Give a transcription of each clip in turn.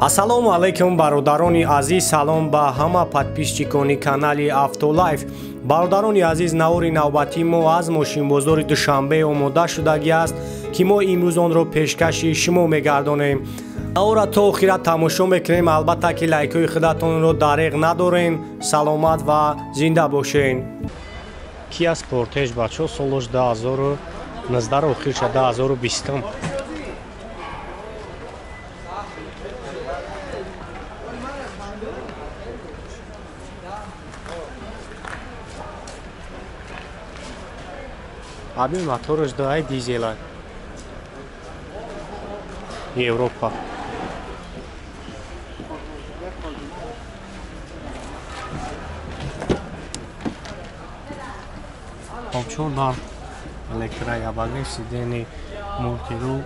Ассалому алайкум бародарони азиз, салом ба ҳама подписчикони канали Автолайф. Бародарони азиз, навори навбатии мо аз мошинбозори Душанбе омода шудагӣ аст, ки мо имрӯз онро пешкаши шумо мегардонем. Навора то охира тамошо мекунем, албатта ки лайкҳои худатонро дареғ надорем. Саломат ва зинда бошен. Kia Sportage бачо солош 2019 охирша 2020. Аби мотораш дай дизела. Европа. Хоб дар электроябагни сидени мултирул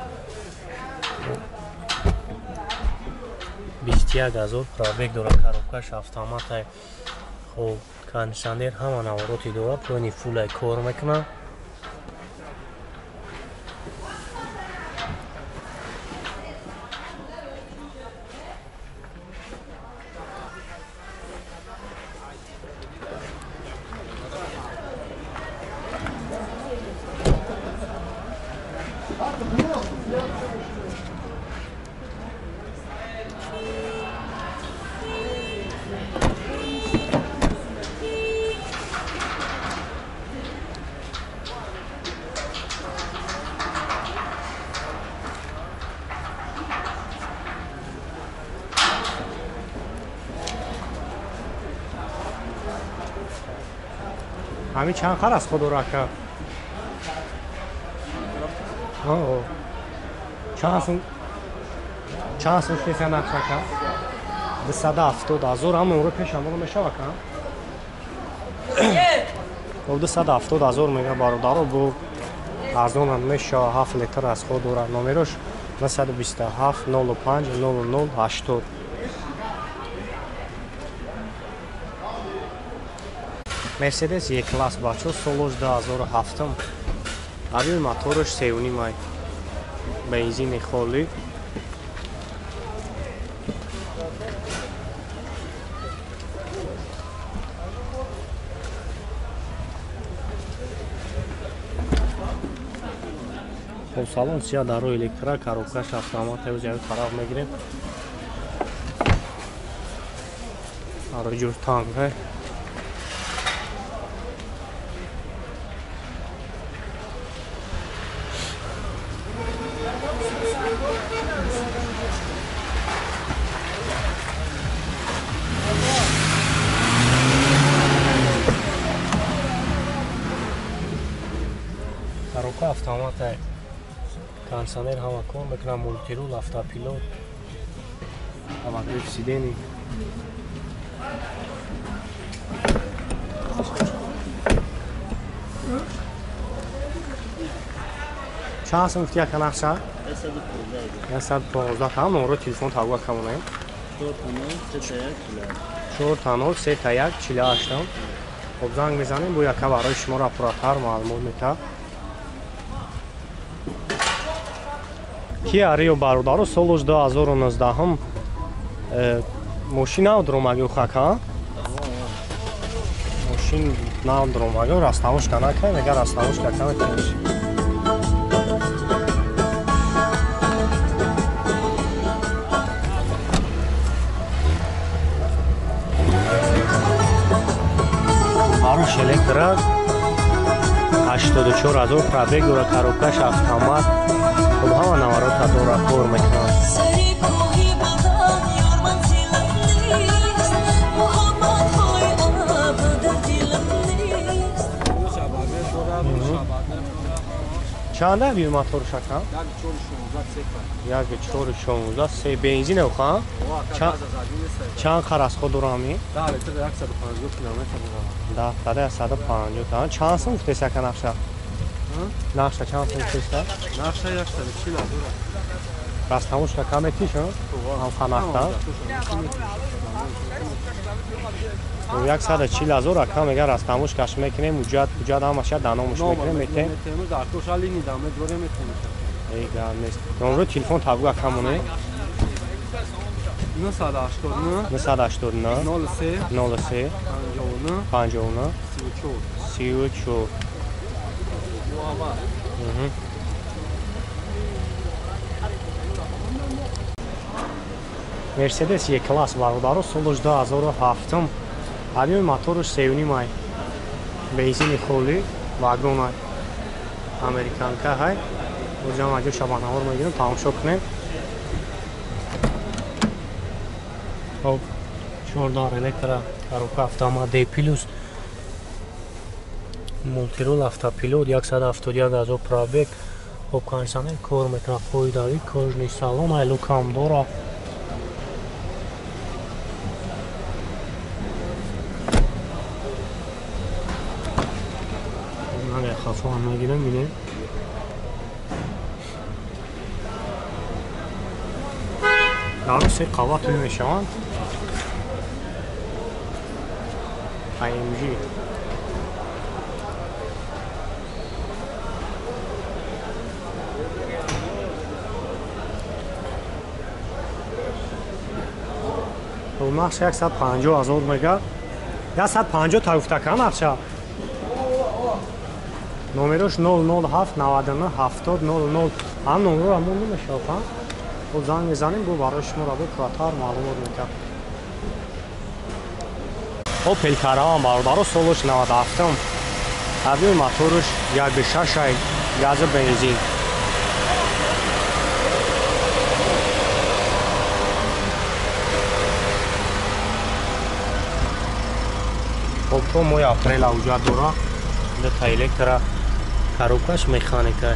21000 пробег дорад, коробкаш автоматай. Хоб кондиционер ҳама навороти дорад, пони фулай кор мекунад. Ҳамин чанд қар аз худо рака? Чанд сум песа нақшака? 270 000 ҳама умро пеш ҳамоно мешава ка? 270 000 мега бародаро, бо арзонам мешава, 7 литр аз худ дорад. Номерош 927 05 00 80. Мерседес Е-класс бачо солош 2007. Аби мотораш 3.5 бензини холӣ. Хоб салон сия даро электро, коробкаш автомат, ҳоз як тараф мегирем. Аро ҷур танк. Коробка автомат, кондиционер ҳама кор мекунад, мултирул, автопилот, обогрев сидений. Чанд сум гуфти яка нақша? 115. Ҳам номро телефон тавга камонаем. 4 0 3 1 48. Хоб занг мезанем, бо яка барои шуморо пурратар маълумот метаҳад. Kia Rio бародаро солош 2019 мошин нав дромагӣ хака? Мошин нав дромагӣ, растамошка накай, мега растамошка камекуниш. Аруш электро 84 000 пробег дорад, коробкаш автомат. Хоб ҳама наворота дора, кор мекунад. Чанда бир мотор шака? 1.416 се бензин ха? Чанд қар аз худ дора ҳамин? 10 литр 150 километр дора. 10 150. Чанд сум гуфтест яка нақша? Нақша чанд сум гуфтест? Нақша 140 000. Растамошка каметиш, ҳам ханахта? 140 000 ака мега растамошкаш мекунем, уҷат ҳамаша даномуш мекунем, метем. Эй гап нест. Номро телефон табгу акамоне. 989 989 03 03 59 59 34 34. Мерседес Е-класс бародаро, солаш 2007, объёми мотораш 3.5 ай, бензини холӣ, вагон ай, американка ҳай. Боз ҷамъ аҷо шабанаҳоро мегирем, тамошо кунем. Хоб, 14 электро, коробка автомат D+, мултирол, автопилот, 171 ҳазор пробег. Хоб, кондитсионер кор мекунад, фоидави, кожаный салон, ай, люкам дора. Хафо ҳам нагирам, ине. Дару се қават ҳуй мешаванд. AMG. Нақша 150 ҳазор мега. 150 та гуфта ка нақша? Номерош 007 99 70 00. Ҳам номеро ҳамон намешавад, ҳа? Хоб, занг мезанем, бо барои шумо рабо пурратар маълумот мекард. Опел Караван бародаро, солаш 97, объёми мотораш 1.6 ай, гази бензин. Хоб, то моҳи апрел авҷа дора, дута электро, коробкаш механика.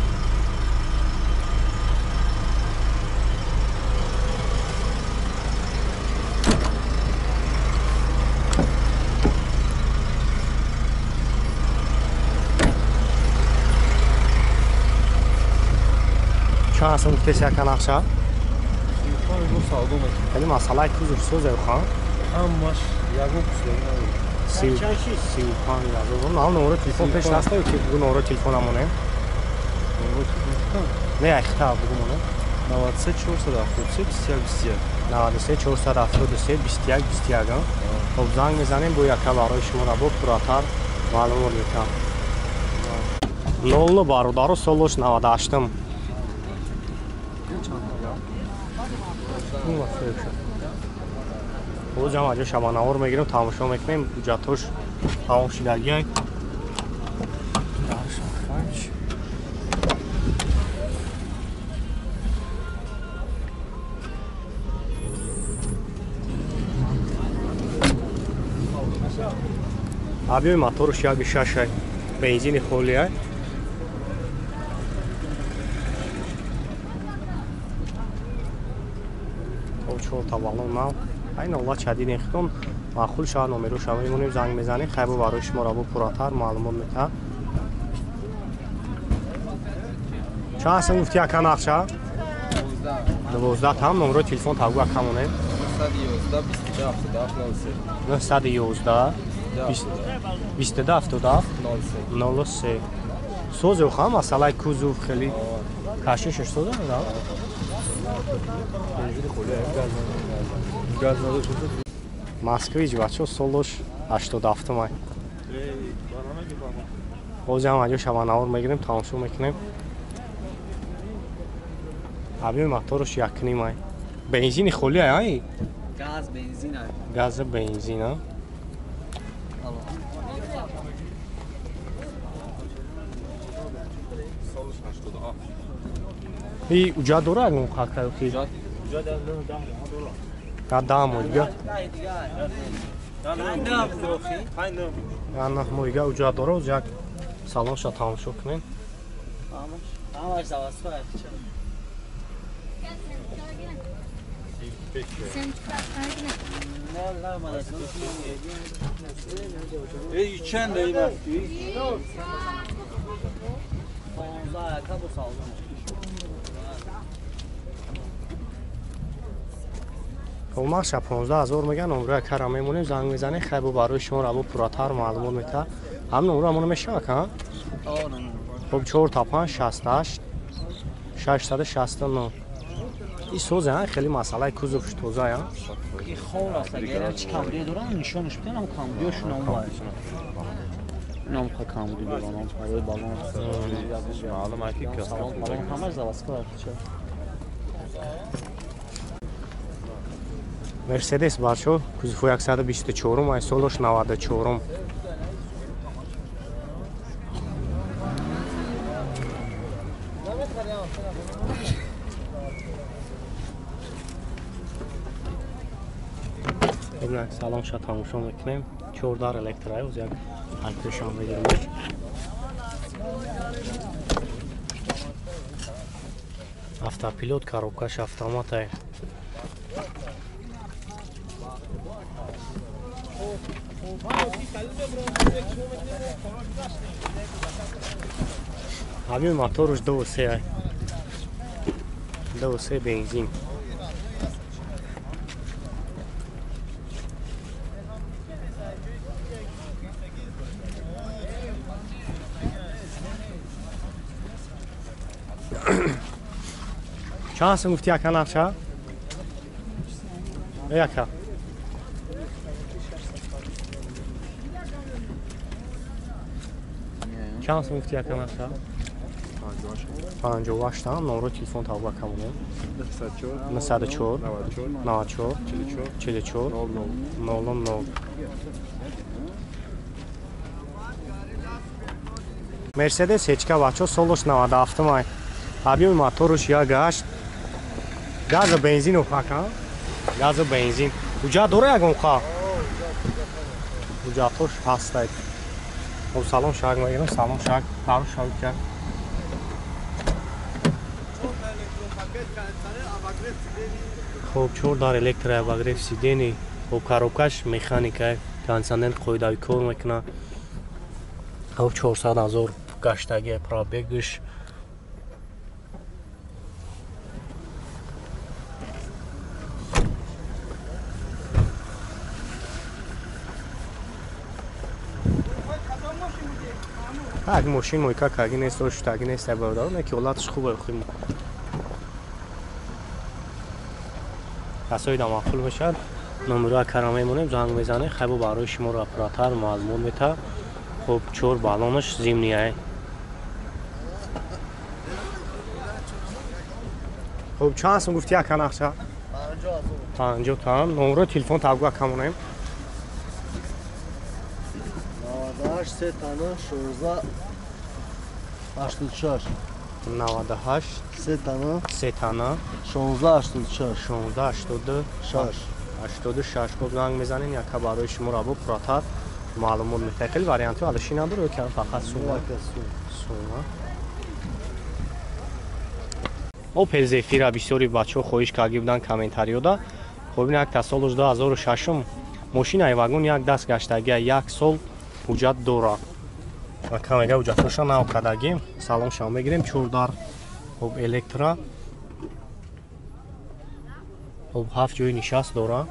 Чанд ҳастам гуфтеси яка нақша? Хеле масъалаи кузов созев хан? Ҳамаш ягон кусур надорад. 35 ҳазор. На, номеро телефон пеш даста ё ки бугу номеро телефон монем? Не, айхта бугу монем. 93 473 21 21. 93 473 21 21. Хоб, занг мезанем, бо яка барои шумо рабо пурратар маълумот мекунам. 00 бародаро, солаш 98. Боз ҷамъ аҷо шабанавор мегирем, тамошо мекунем, ҳуҷҷатҳош тамом шудагиай. Объёми мотораш 1.6 ай, бензини холӣ ай. Чорта баллон нав. Айн олла чадиден хитон маъқул шавад, номеро шава мемонем, занг мезанем, хайбо барои шумо рабо пурратар маълумот метаҳад. Чанд ҳастем гуфти яка нақша? 12 там номерои телефон табгу яка монем. 911 22 77 03. Созев ха масъалаи кузов хеле кашишаш соза да? Москвич бачо, солаш 87 май. Боз ҳам аҷо шабанавор мегирем, тамошо мекунем. Объёми мотораш 1.5 ай. Бензини холӣ ай, ай? Газ бензин ай. Газ бензин, а? И уҷа дора ягон хака ки? Уҷа да 9 дора. Я 10 моҳ дига. Я 9 моҳ дига уҷа дора, оз як салонша тамошо кунем. Ҳамаш заводской. Ey чанд ай рафти? 15 кабо салон. Нақша 15 ҳазор меган, номеро кара мемонем, занг мезанем, хайбо барои шумо рабо пурратар маълумот метаҳад. Ҳам номеро ҳамоно мешавад ка? Хоб, 4 та 5 68 669. И соза, хеле масъалаи кузовш тоза, а? И хор аст, агар чи камбудӣ доранд, нишонаш биден, ам камбудиёшон ам вай. Нам ха камбудӣ доранд, ам парои балон. Маълум аки краска. Балон ҳамаш заводской аст. Мерседес бачо, кузову 124, ай солош 94. Салон ша тамошо мекунем. 14 электроай, оз як ҳаркашам мегирем. Автопилот, коробкаш автоматай. Ҳамин моторш 2.3 ай. 2.3 бензин. Чанд сум гуфти ака нақша? Эй ака. Чанд сум гуфти ака нақша? 58 там, номро телефон тавба камонем. 904 94 44 00. Мерседес ҳечка бачо солош 97 май. Объёми моторуш 1.8. Газу бензин охака. Газу бензин. Уҷа дора ягон ха? Уҷатош ҳастай. Хоб салон шаг мегирам, салон шаг, пару шаг кард. Хоб 4 дар электро обогрев сидений. Хоб коробкаш механика, кондиционер қоидави кор мекунад. Хоб 400 000 гаштаги пробегш. Так мошин мойка карги нест, оштаги нест, бародарон, яке ҳолаташ хубе хим. Касои да маъқул мешавад, номероа кара мемонем, занг мезанем, хайбо барои шуморо оператор маълумот мета. Хоб 4 баллонаш зимний. Хоб чанд сум гуфти ака нақша? 50 там, номеро телефон табгу ака монем. 98 3 тана 16 86. 98 3 тана 3 тана 16 86 16 86 86. Хоб занг мезанем, яка барои шуморо бо пурратар маълумот метаҳад. Хеле вариантҳо алиши надорад, ё ки фақат сума? Сума. Opel Zafira бисёри бачаҳо хоҳиш карда буданд комментариёда. Хоб ин якта солаш 2006 мошинаи вагон як даст гаштагия, як сол ҳуҷҷат дорад. Ака мега ҳуҷҷатҳоша нав кардагим. Салон шав мегирем, 4 дар хоб электро. Хоб 7 ҷои нишаст дорад.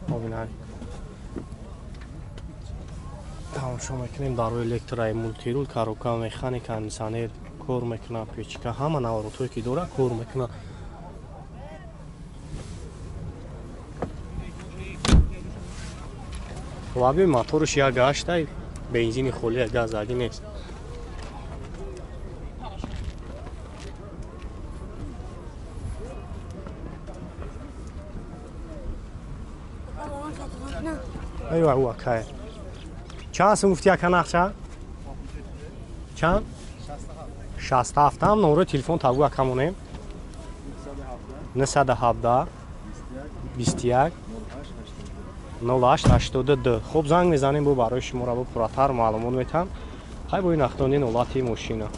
Хоб ина тамошо мекунем, дарои электрои мултирул, коробка, механика, кондиционер кор мекунад, печка, ҳама наворотҳое ки дорад кор мекунад. Лаби моторш 1.8, бензини холия, газаги нест. Айва, ӯ акай. Чанд сум гуфти ака нақша? Чанд? 67 там, номерои телефон табгу ака монем. 917 21 08 82. Хоб занг мезанем, бо барои шуморо бо пурратар маълумот метаҳам. Хай бо ин ахтони ҳолати мошина.